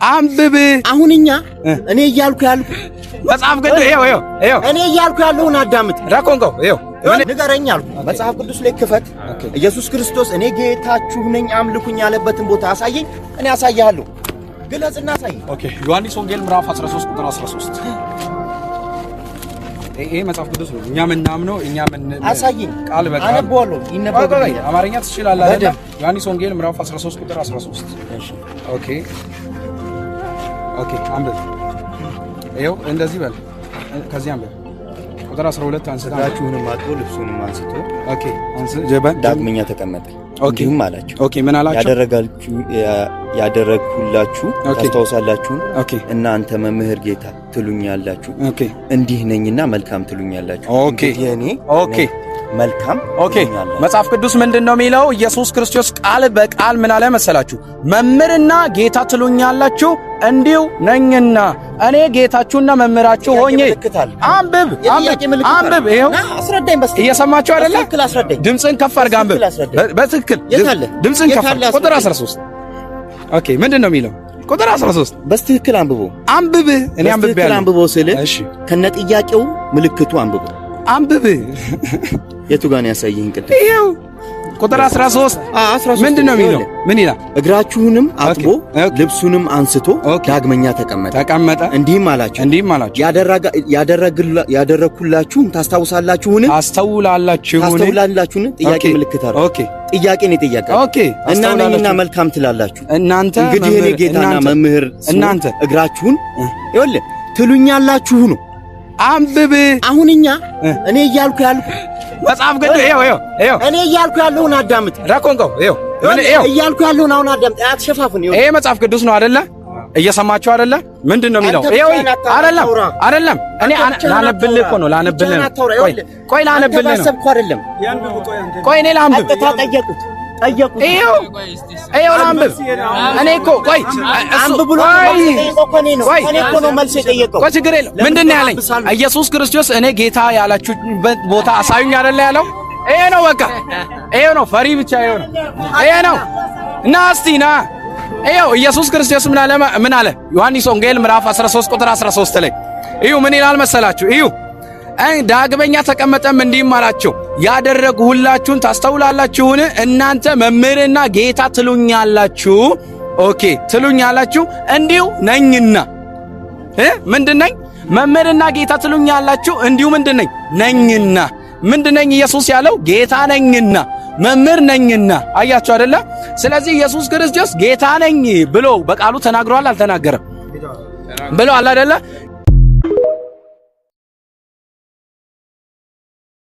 አንብብ። አሁን እኛ እኔ እያልኩ ያልኩ መጽሐፍ ቅዱስ ይኸው ይኸው ይኸው እኔ እያልኩ ያለውን አዳምጥ። ራኮንኮ ይኸው ንገረኝ አልኩ። መጽሐፍ ቅዱስ ላይ ክፈት። ኢየሱስ ክርስቶስ እኔ ጌታችሁ ነኝ አምልኩኝ ያለበትን ቦታ አሳየኝ። እኔ አሳይሃለሁ። ግለጽና አሳየኝ። Okay፣ ዮሐንስ ወንጌል ምዕራፍ 13 ቁጥር 13። ይሄ መጽሐፍ ቅዱስ ነው። እኛ ምናምነው እኛ ምን አሳየኝ። ቃል በቃል አነበዋለሁ። ይነበብልኛል። አማርኛ ትችላለህ አይደል? በደንብ። ዮሐንስ ወንጌል ምዕራፍ 13 ቁጥር 13። እሺ። Okay፣ አንብብ። ይኸው እንደዚህ በል። ከዚህ አንብብ። ቁጥር 12 አንስታ። እግራችሁንም አጥቦ ልብሱንም አንስቶ Okay፣ አንስ ጀበን። ዳግመኛ ተቀመጠ። እንዲሁም አላቸው። Okay፣ ምን አላቸው? ያደረጋችሁ ያደረግሁላችሁ ታስታውሳላችሁን? Okay። እናንተ መምህር ጌታ ትሉኛላችሁ፣ እንዲህ ነኝና መልካም ትሉኛላችሁ። እንግዲህ እኔ ነኝ መልካም ትሉኛላችሁ። መጽሐፍ ቅዱስ ምንድን ነው የሚለው? ኢየሱስ ክርስቶስ ቃል በቃል ምን አለ መሰላችሁ? መምህርና ጌታ ትሉኛላችሁ እንዲሁ ነኝና። እኔ ጌታችሁና መምህራችሁ ጥያቄ ሆኜ ምልክት አለ። አንብብ። የጥያቄ ምልክት አለ። አንብብ። ይኸው ና አስረዳኝ። በስትክክል እየሰማችሁ አይደለ? በትክክል አስረዳኝ። ድምፅን ከፍ አድርገህ አንብብ። በትክክል አስረዳኝ። በትክክል የት አለ? ድምፅን የት ከፍ አለ? ቁጥር አስረዳኝ። 13። Okay፣ ምንድን ነው የሚለው? ቁጥር 13። በስትክክል አንብቦ። አንብብ። እኔ አንብቤ በስትክክል ያለሁ። አንብቦ ስል እሺ። ከነጥያቄው ምልክቱ አንብቦ። አንብብ። የቱ ጋር ነው ያሳየኝ ቅድም? ይኸው ቁጥር 13። 13። ምንድን ነው የሚለው? ምን ይላል? እግራችሁንም አጥቦ ልብሱንም አንስቶ ዳግመኛ ተቀመጠ። ተቀመጠ። እንዲህም አላቸው። እንዲህም አላቸው። ያደረግኩላችሁን ታስታውሳላችሁን? ታስተውላላችሁን? ታስተውላላችሁን? ጥያቄ ምልክት አለ። ጥያቄ ነው የጠየቀው። እና ነኝና መልካም ትላላችሁ። እናንተ እንግዲህ እኔ መምህር- ጌታና እናንተ መምህር ስሆን እናንተ እግራችሁን ይኸውልህ ትሉኛላችሁ ነው። አንብብ። አሁን እኛ እኔ እያልኩ ያልኩ መጽሐፍ ቅዱስ ይኸው ይኸው ይኸው እኔ እያልኩ ያለውን አዳምጥ። ራኮንኮ ይኸው ምን ይኸው እያልኩ ያለውን አሁን አዳምጥ። አትሸፋፍን። ይኸውልህ ይሄ መጽሐፍ ቅዱስ ነው አይደለ? እየሰማችሁ አይደለ? ምንድን ነው የሚለው? አንተ ይኸው ብቻህን አይደለም አታውራ። አይደለም። እኔ አንተ ብቻህን ላነብልህ እኮ ነው፣ አታውራ። ላነብልህ ብቻህን ነው። አታውራ። ቆይ ይኸውልህ ቆይ አንተ ላነብልህ ነው። ባሰብኩህ አይደለም። ቆይ እኔ ላንብብ። ቀጥታ ጠየቁት ጠየቁት። ይኸው ይኸው ላንብብ። እኔ እኮ ቆይ እሱ አንብብ ብሎ ቆይ መልስ የጠየቀው እኮ እኔ ነው። ቆይ እኔ እኮ ነው መልስ የጠየቀው። ቆይ ችግር የለም። ለምን ምንድን ነው ያለኝ? ታብሳለህ? ኢየሱስ ክርስቶስ እኔ ጌታ ያላችሁበት ቦታ አሳዩኝ አይደለ ያለው? ይሄ ነው በቃ፣ ይሄ ነው። ፈሪ ብቻ ይሄ ነው፣ ይሄ ነው። ና እስቲ ና። ይኸው ኢየሱስ ክርስቶስ ምን አለ? ምን አለ? ዮሐንስ ወንጌል ምዕራፍ 13 ቁጥር 13 ላይ እዩ ምን ይላል መሰላችሁ? እዩ፣ ዳግመኛ ተቀመጠም እንዲህም አላቸው፣ ያደረግሁላችሁን ታስተውላላችሁን? እናንተ መምህርና ጌታ ትሉኛላችሁ። Okay፣ ትሉኛላችሁ እንዲሁ ነኝና። ምንድን ነኝ? መምህርና ጌታ ትሉኛላችሁ እንዲሁ ምንድን ነኝ? ነኝና። ምንድን ነኝ? ኢየሱስ ያለው ጌታ ነኝና መምህር ነኝና። አያችሁ አይደለ? ስለዚህ ኢየሱስ ክርስቶስ ጌታ ነኝ ብሎ በቃሉ ተናግሯል አልተናገረም? ብሎ አለ አይደለ?